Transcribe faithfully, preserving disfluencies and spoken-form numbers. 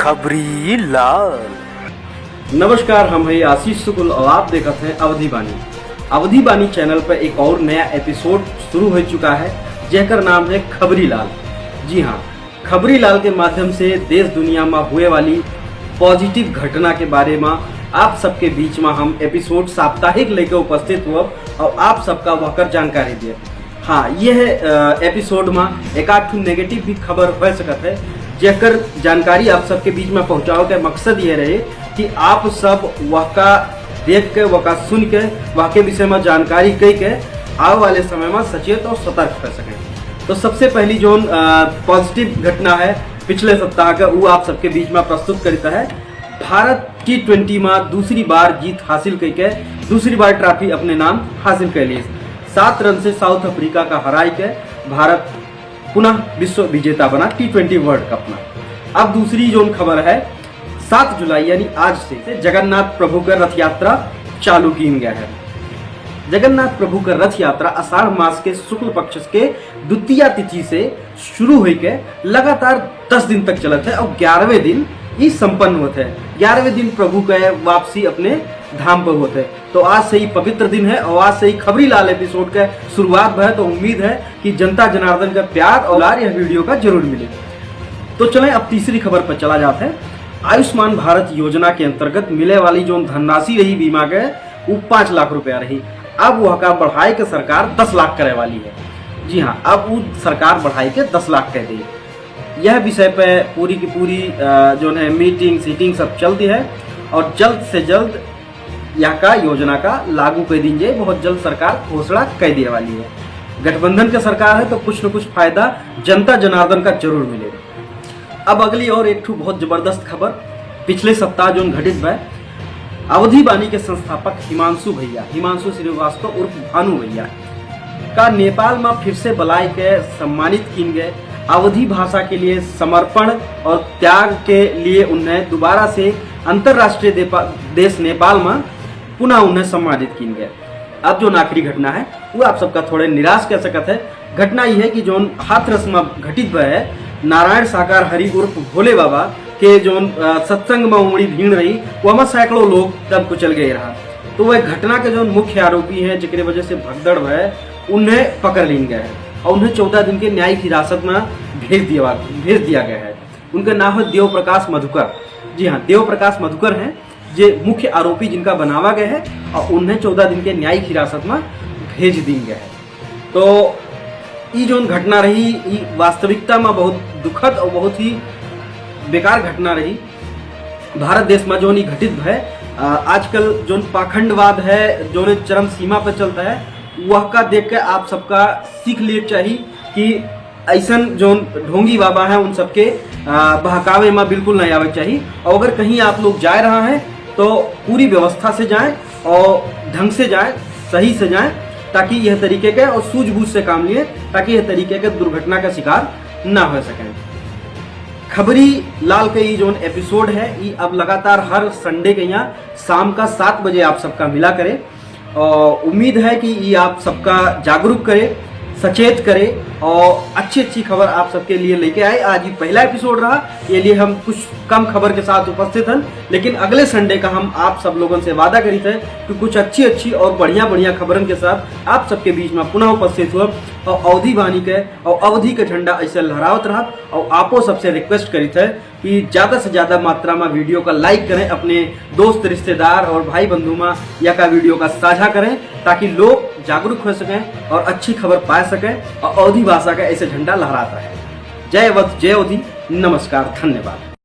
खबरी लाल। नमस्कार, हम हैं आशीष शुक्ल और आप देखत हैं अवधी बानी। अवधी बानी चैनल पर एक और नया एपिसोड शुरू हो चुका है, जेकर नाम है खबरी लाल। जी हाँ, खबरी लाल के माध्यम से देश दुनिया में हुए वाली पॉजिटिव घटना के बारे में आप सबके बीच में हम एपिसोड साप्ताहिक लेके उपस्थित हुआ और आप सबका वहकर जानकारी दिए। हाँ, यह, अ, एपिसोड में एक आध ठो नेगेटिव भी खबर हो सकत है, जेकर जानकारी आप सबके बीच में पहुँचावे के मकसद ये रहे कि आप सब वहका देख के, वहका सुन के, वहके विषय में जानकारी कई के आवे वाले समय में सचेत और सतर्क कर सकें। तो सबसे पहली जोन, अ, पॉजिटिव घटना है पिछले सप्ताह का, वो आप सबके बीच में प्रस्तुत करता है। भारत टी ट्वेंटी में दूसरी बार जीत हासिल करके दूसरी बार ट्रॉफी अपने नाम हासिल कर ली। सात रन से साउथ अफ्रीका का हराई के भारत पुनः विश्व विजेता बना टी ट्वेंटी वर्ल्ड कप में। अब दूसरी जोन खबर है, सात जुलाई यानी आज से जगन्नाथ प्रभु का रथ यात्रा चालू कीन गया है। जगन्नाथ प्रभु का रथ यात्रा आषाढ़ मास के शुक्ल पक्ष के द्वितीया तिथि से शुरू होई के लगातार दस दिन तक चलत है और ग्यारहवें दिन ई संपन्न होत है। ग्यारहवें दिन प्रभु के वापसी अपने धाम पर होत है। तो आज से ही पवित्र दिन है और आज से ही खबरी लाल एपिसोड के शुरुआत भय। तो उम्मीद है कि जनता जनार्दन का प्यार और दुलार यह वीडियो का जरूर मिले। तो चलें, अब तीसरी खबर पर चला जात है। आयुष्मान भारत योजना के अंतर्गत मिले वाली जो धनराशि रही बीमा के, वो पाँच लाख रुपया रही। अब वह का बढ़ाए के सरकार दस लाख करे वाली है। जी हाँ, अब वो सरकार बढ़ाए के दस लाख कर दी। यह विषय पे पूरी की पूरी, अ, जो है मीटिंग सीटिंग सब चलती है और जल्द से जल्द यह का योजना का लागू कर दीन जाए। बहुत जल्द सरकार घोषणा कर दिए वाली है। गठबंधन का सरकार है तो कुछ न कुछ फायदा जनता जनार्दन का जरूर मिलेगा। अब अगली और एक ठो बहुत जबरदस्त खबर, पिछले सप्ताह जोन घटित भय, अवधी बानी के संस्थापक हिमांशु भैया, हिमांशु श्रीवास्तव उर्फ भानु भैया का नेपाल में फिर से बुलाए के सम्मानित कीन गए। अवधी भाषा के लिए समर्पण और त्याग के लिए उन्हें दोबारा से अंतर्राष्ट्रीय देपा-, देश नेपाल में पुनः उन्हें सम्मानित कीन गए। अब जो आखिरी घटना है, वो आप सबका थोड़े निराश कर सकत है। घटना ये है कि जोन हाथरस में घटित भय है, नारायण साकार हरि उर्फ भोले बाबा के जोन, अ, सत्संग में उमड़ी भीड़ रही, वो में सैकड़ों लोग दब कुचल गए रहा। तो वह घटना के जोन मुख्य आरोपी हैं, जेकरे वजह से भगदड़ भय, उन्हें पकड़ लीन गए है और उन्हें चौदह दिन के न्यायिक हिरासत में भेज दिया, भेज दिया गया है। उनका नाम है देव प्रकाश मधुकर। जी हाँ, देव प्रकाश मधुकर हैं जे मुख्य आरोपी जिनका बनावा गया है और उन्हें चौदह दिन के न्यायिक हिरासत में भेज दीन गया है। तो ई जोन घटना रही, ई वास्तविकता में बहुत दुखद और बहुत ही बेकार घटना रही। भारत देश में जोन ई घटित भय, अ, आजकल जोन पाखंडवाद है, जोन चरम सीमा पर चलता है, वह का देख के आप सबका सीख लिए चाहिए कि ऐसन जोन ढोंगी बाबा हैं, उन सबके, आ, बहकावे में बिल्कुल नहीं आवे के चाहिए। और अगर कहीं आप लोग जा रहा हैं, तो पूरी व्यवस्था से जाएं और ढंग से जाएं, सही से जाएं, ताकि यह तरीके के और सूझबूझ से काम लिए, ताकि यह तरीके के दुर्घटना का शिकार ना हो सकें। खबरी लाल के ये जोन एपिसोड है, ये अब लगातार हर संडे के यहाँ शाम का सात बजे आप सबका मिला करे। और उम्मीद है कि ये आप सबका जागरूक करे, सचेत करे और अच्छी अच्छी खबर आप सबके लिए लेके आए। आज ये पहला एपिसोड रहा, ये लिए हम कुछ कम खबर के साथ उपस्थित हैं, लेकिन अगले संडे का हम आप सब लोगन से वादा करी थे कि कुछ अच्छी अच्छी और बढ़िया बढ़िया खबरन के साथ आप सबके बीच में पुनः उपस्थित हुआ और अवधी बानी के और अवधी के झंडा ऐसे लहरावत रहा। और आपो सबसे रिक्वेस्ट करी थे कि ज्यादा से ज्यादा मात्रा में वीडियो का लाइक करें, अपने दोस्त रिश्तेदार और भाई बंधु में या का वीडियो का साझा करें, ताकि लोग जागरूक हो सकें और अच्छी खबर पा सकें और अवधी भाषा का ऐसे झंडा लहराता रहे। जय अवध, जय अवधी, नमस्कार, धन्यवाद।